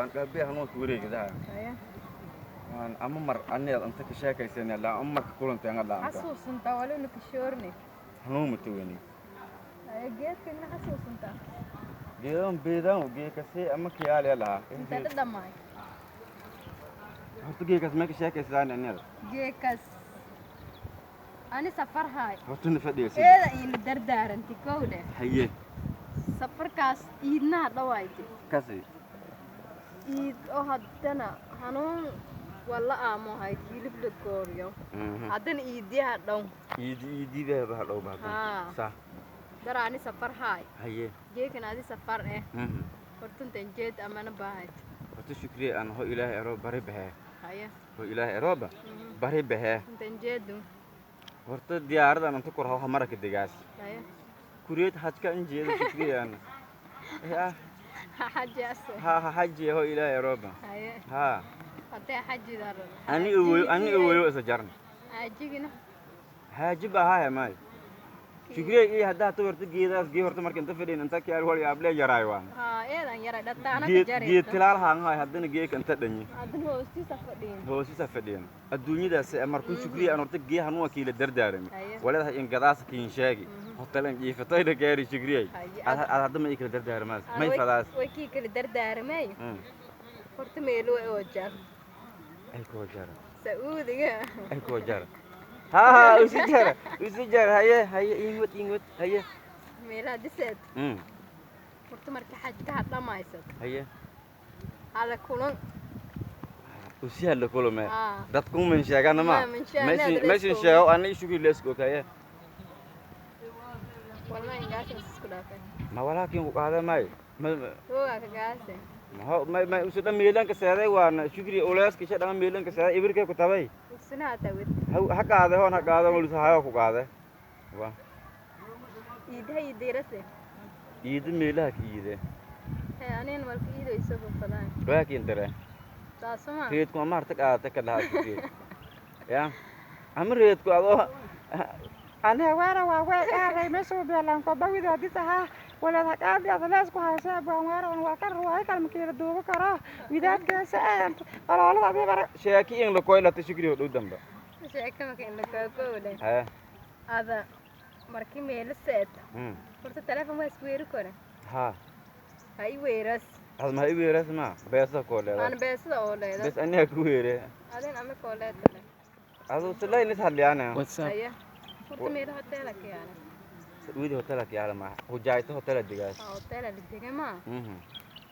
Waan qalbiga hanuunka wareegdaa. Waan ama mar aniga inta ka sheekaysanay la ama marka kulantay anga dhaanta. Xasuusantaa walina kashoorne. Hanuun ma tawani. Haye, geedkana xasuusantaa? Geedan beedan geekasi ama kiyaal lahaa. Inta dhadhamaay. Horta geekas ma ka sheekaysaan aniga? Geekas ani safar haay. Horta na fadhiyaysa. Eeda iina dardaaranti kowdhe. Haye. Safarkaas iidnaha dhawayti. Kasi. Iid oo haddana hanuun wala aamo hayd hilib la gooriyo, haddana iidiyaha dhow. Iidi iidi baa baa dhow baa. Haa. Sa. Dara ani safar haay. Haye. Geekan adi safar eh. Hortantan jeed amana baahayt. Horta shukriya aan ho Ilaahay eroo bari bahee. Haye. Ho Ilaahay erooba bari bahee. Intan jeedu. Horta diyaaradan inta kor hawa maraka degaas. Haye. Kureed hajka in jeedo shukriya aan ya. Xajaase. Ha ha, haji ho Ilaahay erooba. Haye. Ha. Haddee xajidar. Ani awoyo, ani awoyo isa jarn. Xaajigina. Haji baa haya maay shukriya iyo haddaa ta horta geedaas gee horta marka inta fadhiin inta kiyaal wal yaable yaraay waan. Haa, eedan yaray dhataana ka geed jaray. Geed tilaal haan hay haddana geeka inta dhanyi. Haddana hoostiisa fadhiin. Hoosisa fadhiyan adduunyadaas markuu shukriya aan horta gee hanuun kiila dardaarami. Haye. Waleedahay in gadaas kiin sheegi hotelan jiifatayda gaari shukriyay. Haye. Aad hadda ma ii kala dardaarmaas may fadaas? Way kii kala dardaaramay. Horta meelo way oo jar. Ay koo jara. Sacuudiga. Ay koo jara, ha ha, usi jara, usi jara. Haye haye, ingwad ingwad, haye. Meelaha diseed. Horta marka xajka ha dhamaysad. Haye. Hada kulan. Usi halla kulame. Aa. Dadku man sheegana ma. Ma, man sheegana, maysin la maysin isku sheego ani shukri la isku kaye. Walma ingaashan isku dhaafay. Ma walaakin ku qaada may ma. Hoogaa ka gaase. Ma ma usu dhan meelanka seeday waana shukri uleyska isha dhan meelanka seeday ibirkay ku tabay. Usina hataa wed. Ha qaade hoon ha qaade walisa hayo ku qaade wa. Iidaha iidayrase. Iida meelaha ka iide. Hee, anin walka iido isoo fafadaan. Waakin dare. Taasuma. Reedku ama harta qaadata ka dhahaa shukri ya ama reedku adoo aniga weera waa way aaray meesha beelaan ko bawida hadis ahaa walaad haqaadi adalees ku haysa abwaan weera on waa ka ruwaay kalmakiila duubo karo widaadkeesa ee oloolada adii bara. Sheeki in la koylata shukri oo dhow damba. Sheeka maka in la kookowle. Haya. Ada markii meelo seed. Horta telefoon waa isweeri kore. Ha. Ha i weeras. Ad ma i weeras ma beesa koo leeda. Aan beesada oo leeda. Bes aniga ku weere. Adin ama koo leedale. Adu silaynis hadliyaana. WhatsApp. Haya, horta meelo hoteela ka yaala. Sacuudi hotela ka yaala ma hujaayto hotela degaas. Haa, hoteela la dega maa.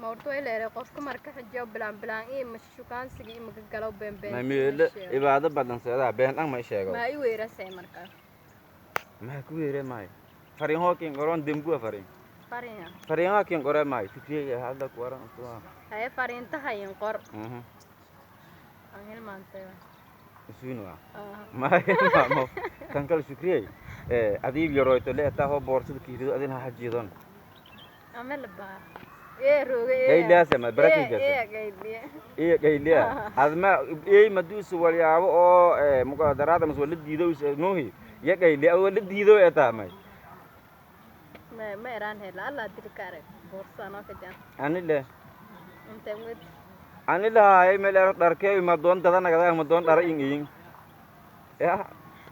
Ma horta way leedahay qofka marka xijiyo bilaan bilaan iyo mashukaansiga iyo magagalow been been. Ma meelo ibaado badan seedaa been dhan ma i sheego. Ma i weerasay markaa? Ma ku weere maayo fariin hookin qoron dembuwa fariin. Fariina. Fariin hookin qore maayo shukriya hadda ku waran intuu. Haye, fariinta hayin qor. Aan hilmaantay. Isuin waa. Aha. Maayo maamo tan kale shukriyay ee adiib yaroyto leetaa hoo boorsada kiirido adin ha hajiidon. Ama la baa ee rooga ee. Gayliyaase ma barakigaase. Ee gayliye. Iyo gayliya adma ey maduusu walyaabo oo muqadaraada mas wala diido is nuhi ya gayliya wala diido ee taamay. Ma ma eraan hela alla dili ka arag boorsa anoo ka jaan. Ani le. Intee wed. Ani lahaay meel dharkee ma doon dada nagada ma doon dhara in in ya.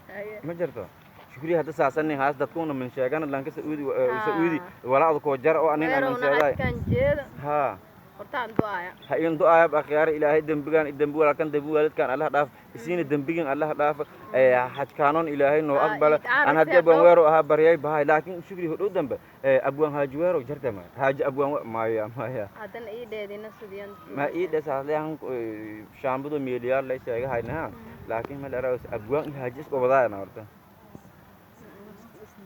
Haye. Ma jirto shukriya hadda saasanin haas dadkuna min sheegana lanka Sacuudi Sacuudi walaacda koo jar oo anin anan weerowna seeday. Xajkan jeeda. Ha. Hortaan du'aaya. Ha in du'aaya akhyaar Ilaahay dembigan dembi walaalkan dembi waalidkan Allah dhaaf isiina dembigan Allah dhaaf ee xajkaanon Ilaahay noo Haa, aqbala. iid aan aan haddii aragtay abwaan dhow. Weero ahaa baryay bahay laakiin shukri hodhow dambe ee abwaan haaji weero jarta ma haaji abwaan maya maya. Haddana ii dheedina sugiyan. Ma ii dhesaadlehan shaambado meeliyaal lay sheega haynaha laakiin ma dheeraws abwaan iyo haaji isqobadaayana horta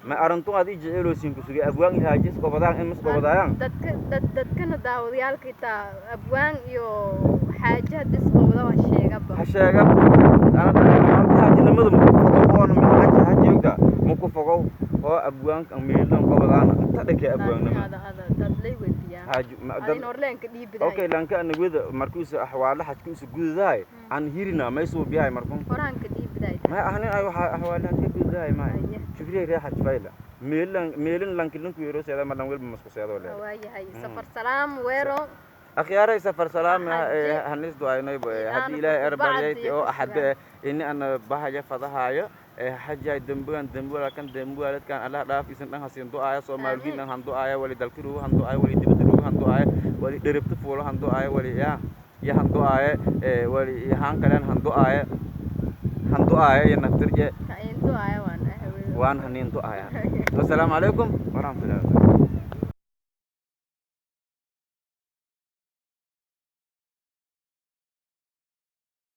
ma arintun ad i jeceeloosin ku sugay abwaan iyo haaji isqobadaan in masqobadaayaan. Dadka dad dadkana daawadayaalka itaa abwaan iyo xaaje hadda isqowda waa sheegaba. Ha sheega haajinimada maku fogow oona haji haji ogta maku fogow oo abwaanka meelan qobadaana inta dhakee abwaannima. Ada ada dad lay weydiiyaan. Haaji adin dad horleenka dhiibidahay. Okay, lanka anagwada markuusa axwaalo xajkuusa gududahay aan hirina may suubiyahay markun. Horaanka dhiibidahay. May ahnin ay waxa axwaalo xajka gududahay may. Haye. Shukriya ree xaj fayla meelan meelin lanki linku yero seeda ma lan welba masku seedo leedahay. Waayahay, safar salaam weero. Akhyaaray, safar salaam. Axadje. Hanis du'aynay Idaana haddii Ilaahay erbaryay bacdi oo ku axade ini ana bahaya fadahaayo xajay dembigan dembi walaalkan dembi walaalkan Allah dhaaf, isin dhan hasiin du'aaya, Soomaaligiin dhan han du'aaya, wali dalki ruugu han du'aaya, wali dibadda ruugu han du'aaya, wali dheribta fuulo han du'aaya, wali ya ya han du'aaya, wali haan kalen han du'aaya, han du'aaya iyo naftirje. Ka intu aya waan ahwe. Waan haniin du'aaya. Wasalaamu calaykum waraxmatullahi wabarakatu.